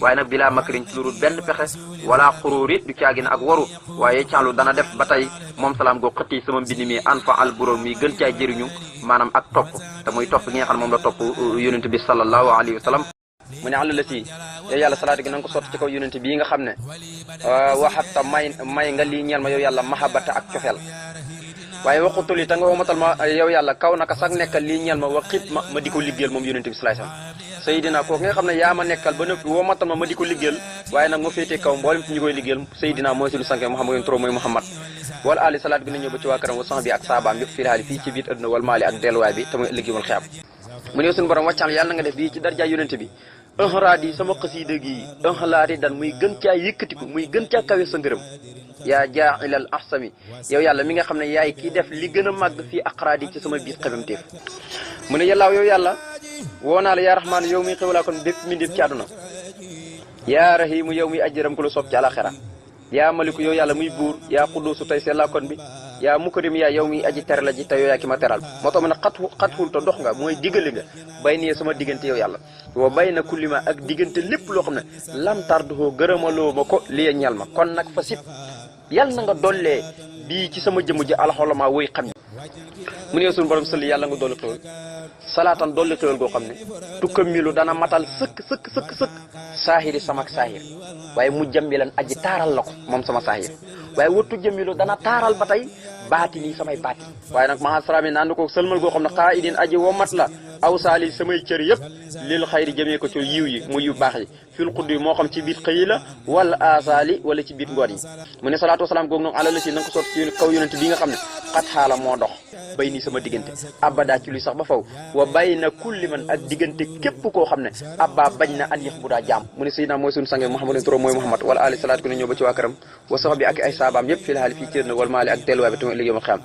waaye nag bilaa makrin ci lurul benn pexe wala xururit du caagin ak waru waaye caalu dana def ba tey moom salaam goo xëtti sama mbind mi an fa al buróom mi gën caa jëriñu maanaam ak topp te muy topp gi nga xam ne moom la topp yonent bi sallallahu alayhi wa sallam mu ne àll la si yow yàlla salaatu gi na nga ko sotti ci kaw yonent bii nga xam ne waxatta may nga lii ñeel ma yow yàlla mahabata ak cofeel waaye waxutul yi te nga womatal ma yow yàlla kaw naka sax nekkal lii ñeel ma waxit ma di ko liggéeyal moom yonent bi sallallahu alayhi wasallam Seydina kooku nga xam ne yaa ma nekkal ba noppi womatal ma di ko liggéeyal waaye nag ma féetee kaw mboolem ci ñu koy liggéeyal Seydina mooy suñu sanke Muhammad turo mooy Muhammad wala ali salaat gi na ñëw ba ci waa këram wa sang bi ak saabaam yëpp fii fii ci biir adduna wal maali ak delluwaay bi te muy ëllëg wal xiyaam mu ne suñu borom wàccal yàlla na nga def bii ci darja yonent bi raad yi sama xasiida gi laari dan muy gën caa yëkkatiku muy gën caa kawe sa ngërëm yaa jaailal ahsami yow yàlla mi nga xam ne yaay kii def li gën a màgg fii aqraad yi ci sama biir xebamteef mu ne yàllaaw yow yàlla woo naa la yaa rahmaan yow muy xewalaa kon bépp mindéef ci àdduna yaa rahimu yow muy ajjëram ku la soob ci àlaxira yaa maliku yow yàlla muy buur yaa xudduusu tey seetlaa kon bi yaa mukrim yaa yow muy aji tere la ji te yow yaa ki ma teral moo tax ma ne xat te dox nga mooy diggale nga bay nee sama diggante yow yàlla wa bay na kullima ak diggante lépp loo xam ne lam tarduhoo gërëmaloo ma ko liye ñal ma kon nag fa sib yàlla na nga dollee bii ci sama jëmm ji alxolama woy xam mu ne suñu borom sëlli yàlla nga dolli xéwal salaatan dolli xéwal goo xam ne tukkamilu dana matal sëkk saahiri samak saahir waaye mu jëmmilan aji taaral la ko moom sama saahir waaye wattu jëmmilu dana taaral ba tey baati nii samay baati waaye nag mahasrami naan ko sëlmal goo xam ne xaa idin aji womat la aw saali samay cër yëpp lil xayri jëmee ko ci yiw yi mu yu baax yi fil xudd yi moo xam ci biir xëyi la wala asaali wala ci biir ngoon yi mu ne salaatu wasalaam googu noonu ala la si na nga ko soot ci kaw yonent bi nga xam ne xat xaala moo dox bay nii sama diggante abada ci luy sax ba faw wa bay na kulli man ak diggante képp koo xam ne abba bañ na an yëx bu daa jaam mu ne Seydina mooy suñu sange Muhammadun turo mooy Muhammad wala ali salaatu ko ne ñëw ba ci waa këram wa sax bi ak ay saabaam yëpp fii la xaali fii cër na wal maali ak delluwaay bi tamit liggéey ma xam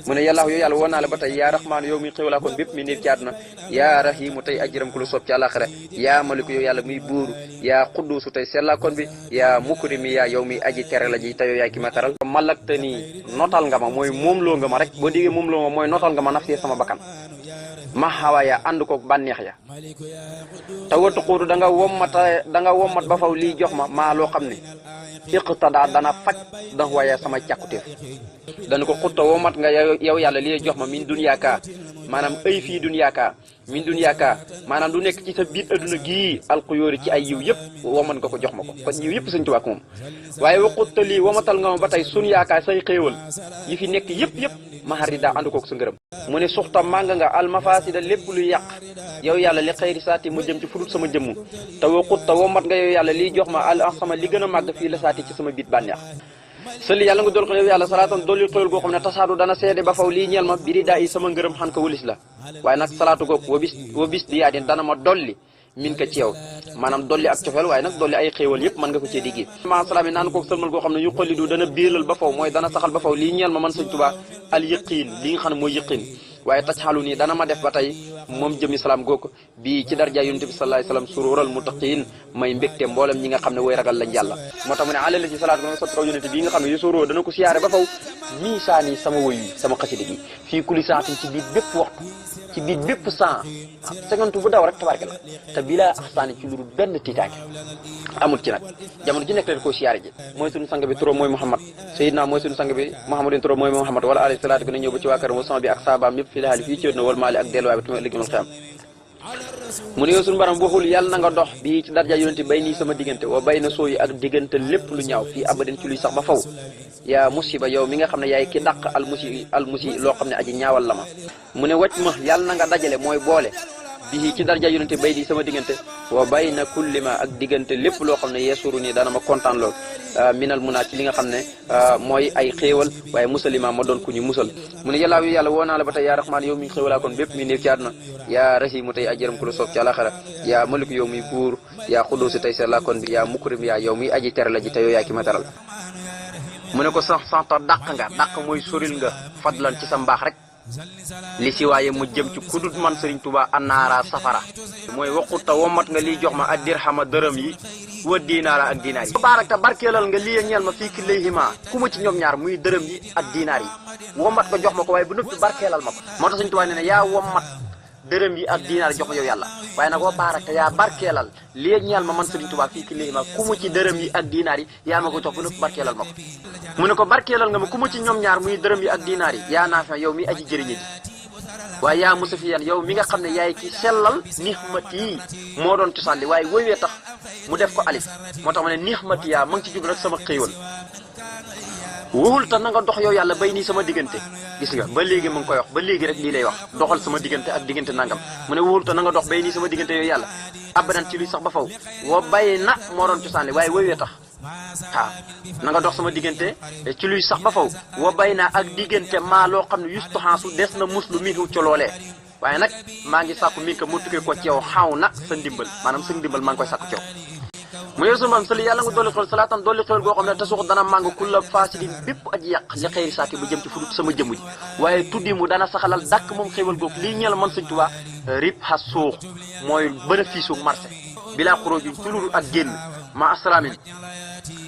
mu ne yàlla yow yàlla woo naa la ba tey yaa rahmaan yow muy xéwalaa kon bépp mi néef ci àdduna yaa rahimu tey ajiram ku lu soob ci àlaxira yaa maliku yow yàlla muy buur yaa xudduusu tey sellaa kon bi yaa mukrimi yaa yow muy aji tere la ji te yow yaay ki ma teral malakta nii notal nga ma mooy moom loo nga ma rek boo déggee moom loo ma mooy notal nga ma nafsee sama bakkan ma xawaaya ànd ko bànneex ya te watu xuutu da nga wommat ba faw lii jox ma maa loo xam ne iqtada dana faj da waaye sama càkkutéef dana ko xutta wommat nga yow yàlla lii jox ma min dunyaaka maanaam ay fii dunyaaka min dunyaaka maanaam du nekk ci sa biir adduna gii alxuyóori ci ay yiw yëpp womat nga ko jox ma ko kon yiw yëpp Sëñ Tuubaa ko moom waaye waxutta lii womatal nga ma ba tey sun yaakaar say xéewal yi fi nekk yëpp maharida ànd kook sa ngërëm mu ne suxta màng nga almafasida lépp luy yàq yow yàlla li xëyri saati mu jëm ci fudut sama jëmm te waxutta womat nga yow yàlla liy jox ma al sama li gën a màgg fii la saati ci sama biit bànneex sëli yàlla nga dool ko yow yàlla salaatan dolli xéwal goo xam ne tasaadu dana seede ba faw lii ñeel ma biri daa yi sama ngërëm xan ka wulis la waaye nag salaatu goog wa bis di yaadin dana ma dolli min ka ci yow maanaam dolli ak cofeel waaye nag dolli ay xéewal yëpp mën nga ko cee diggee ma salaam yi naan kook sëlmal goo xam ne yu xolidu dana biiral ba faw mooy dana saxal ba faw lii ñeel ma man Sëñ Tuubaa al yëqiin li nga xam ne mooy yëqiin waaye taj xalu nii dana ma def ba tey moom jëmi salaam googu bii ci darja yonent bi sallallahu alayhi wasallam surural muttaqiin may mbégte mboolem ñi nga xam ne way ragal lañ yàlla moo tax mu ne alal ci salaat nga sotti kaw yonent bii nga xam ne yu suroo dana ko siyaare ba faw mii saani sama woy yi sama xasida gi fii kulli saatin ci biir bépp waxtu ci biir bépp sant seconde bu daw rek tabarke la te bilaa axsaani ci luru benn tiitaange amul ci nag jamono ji nekk leen koo siyaare ji mooy suñu sang bi turam mooy Muhammad Seydina mooy suñu sang bi Muhammadin turam mooy Muhammad wala alayhi salaatu gën a ñëw ba ci waa këram sama bi ak saabaam yëpp fii la xaali fii ci na wal maali ak delluwaay bi tamit liggéey mal xiyam mu ne yow suñu baram waxul yàlla na nga dox bii ci darja yonente bay nii sama diggante wa bay na sooyi ak diggante lépp lu ñaaw fii abaden ci luy sax ba faw yaa musiba yow mi nga xam ne yaay ki dàq almusi loo xam ne aji ñaawal la ma mu ne wacc ma yàlla na nga dajale mooy boole bii ci darja yonente bay nii sama diggante wa bay na kulli ma ak diggante lépp loo xam ne yeesuru nii dana ma kontaan lool minal munaa ci li nga xam ne mooy ay xéewal waaye musalima ma doon ku ñu musal mu ne yàllaaw yu yàlla woo naa la ba tey yaa raxmaan yow mi xéewalaa kon bépp mi néew ci àdduna yaa rahimu tey ajëram ku la soob ci àlaxara yaa maliku yow muy buur yaa xudduusi tey seetlaa kon bi yaa mukrim yaa yow muy aji tere la ji te yow yaa ki ma teral mu ne ko sax ta dàq mooy soril nga fadlan ci sa mbaax rek li si waaye mu jëm ci kudut man Sëriñ Tuubaa annaara safara mooy waxutta womat nga liy jox ma ak dirhama dërëm yi wa dinaara ak dinaar yi baarak ta barkeelal nga liy ñeel ma fii ki layhima ku ma ci ñoom ñaar muy dërëm yi ak dinaar yi womat nga jox ma ko waaye bu noppi barkeelal ma ko moo tax Sëriñ Tuubaa nee na yaa womat dërëm yi ak dinaar jox yow yàlla waaye nag wa baaraka yaa barkeelal lii ñeel ma man Sëriñ Tuubaa fii ki léegi ma ku mu ci dërëm yi ak dinaar yi yaa ma ko jox bu ne ko barkeelal ma ko mu ne ko barkeelal nga ma ku mu ci ñoom ñaar muy dërëm yi ak dinaar yi yaa naafi yow mi aji jëriñe ji waaye yaa musafiyan yow mi nga xam ne yaay ki sellal nixmati yi moo doon cosaan li waaye woywee tax mu def ko alif moo tax ma ne nixmati yaa ma ngi ci jublu rek sama xéewal waxul te na nga dox yow yàlla bay nii sama diggante gis nga ba léegi mu ngi koy wax ba léegi rek lii lay wax doxal sama diggante ak diggante nangam mu ne waxul te na nga dox bay nii sama diggante yow yàlla abadan ci luy sax ba faw woo bay na moo doon cosaan li waaye woywee tax waaw na nga dox sama diggante ci luy sax ba faw wa bay naa ak diggante maa loo xam ne yustuxaasu des na muslu minhu ci loolee waaye nag maa ngi sàkku mi ka mu tukkee ko ci yow xaw na sa ndimbal maanaam sa ndimbal maa ngi koy sàkku ci yow mu yow sunu maam sali yàlla nga dolli xewal salaatan dolli xewal goo xam ne te suux dana màng kulla fasidin bépp aji yàq li xëyri saati bu jëm ci fudut sama jëmm ji waaye tuddi mu dana saxalal dàkk moom xewal googu lii ñeel man Sëñ Tuubaa rib xa suux mooy bénéfice u marché bilaa xuróojuñ ci lulu ak génn ma asramin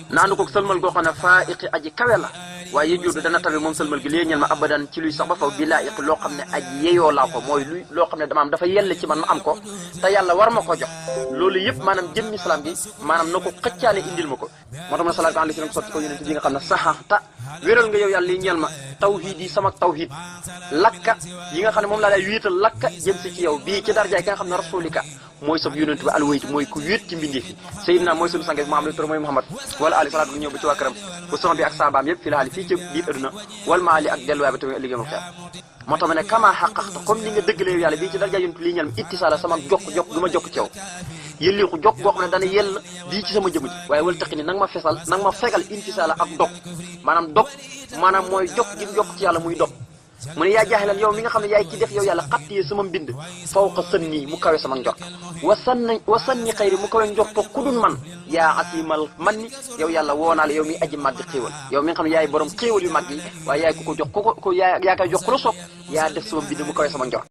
naanu ko sëlmal goo xam ne faa iqi aji kawe la waaye yëjoodu dana tabe moom sëlmal gi léegi ñel ma abadan ci luy sax ba faw bi laa iqi loo xam ne aji yeyoo laa ko mooy luy loo xam ne dama am dafa yell ci man ma am ko te yàlla war ma ko jox loolu yëpp maanaam jëmmi salaam gi maanaam na ko xëccaale indil ma ko moo tax ma salaatu alayhi salaam sotti ko yonent bi nga xam ne saxaxta wéral nga yow yàlla li ñeel ma tawhid yi sama tawhid lakka yi nga xam ne moom laa lay wéetal lakka jëm si ci yow bii ci darjaay ki nga xam ne rasulika mooy sab yonent bi alwayt mooy ku wéet ci mbindee fi Seydina mooy sunu sange bi Muhammad tur mooy Muhammad wala ali salaatu bu ñëw ba ci waa këram bu son bi ak saabaam yëpp fi la ali fii ci biir adduna wala ma ali ak delluwaay ba tamit liggéey mu xeer moo tax ma ne kama xaqaxta comme ni nga dëggalee yow yàlla bii ci darjaay yonent lii ñeel ma ittisaala sama jokk gu ma jokk ci yow yëlliixu jokk goo xam ne dana yell bii ci sama jëmm ji waaye wala taqi ni nanga ma fesal nanga ma fegal intisaala ak dog maanaam mooy jokk gi mu jokk ci yàlla muy dog mu ne yaa jaaxilan yow mi nga xam ne yaay ci def yow yàlla xattiyee sama mbind fawqa sënni mu kawe sama njort wa sanni xayri mu kawe njorto ku dun man yaa asimal man ni yow yàlla woonaale yow mi aji màgg xéewal yow mi nga xam ne yaay borom xéewal yu màgg yi waaye yaay ku ko jox ko yaa koy jox ku la soog yaa def sama mbind mu kawe sama njort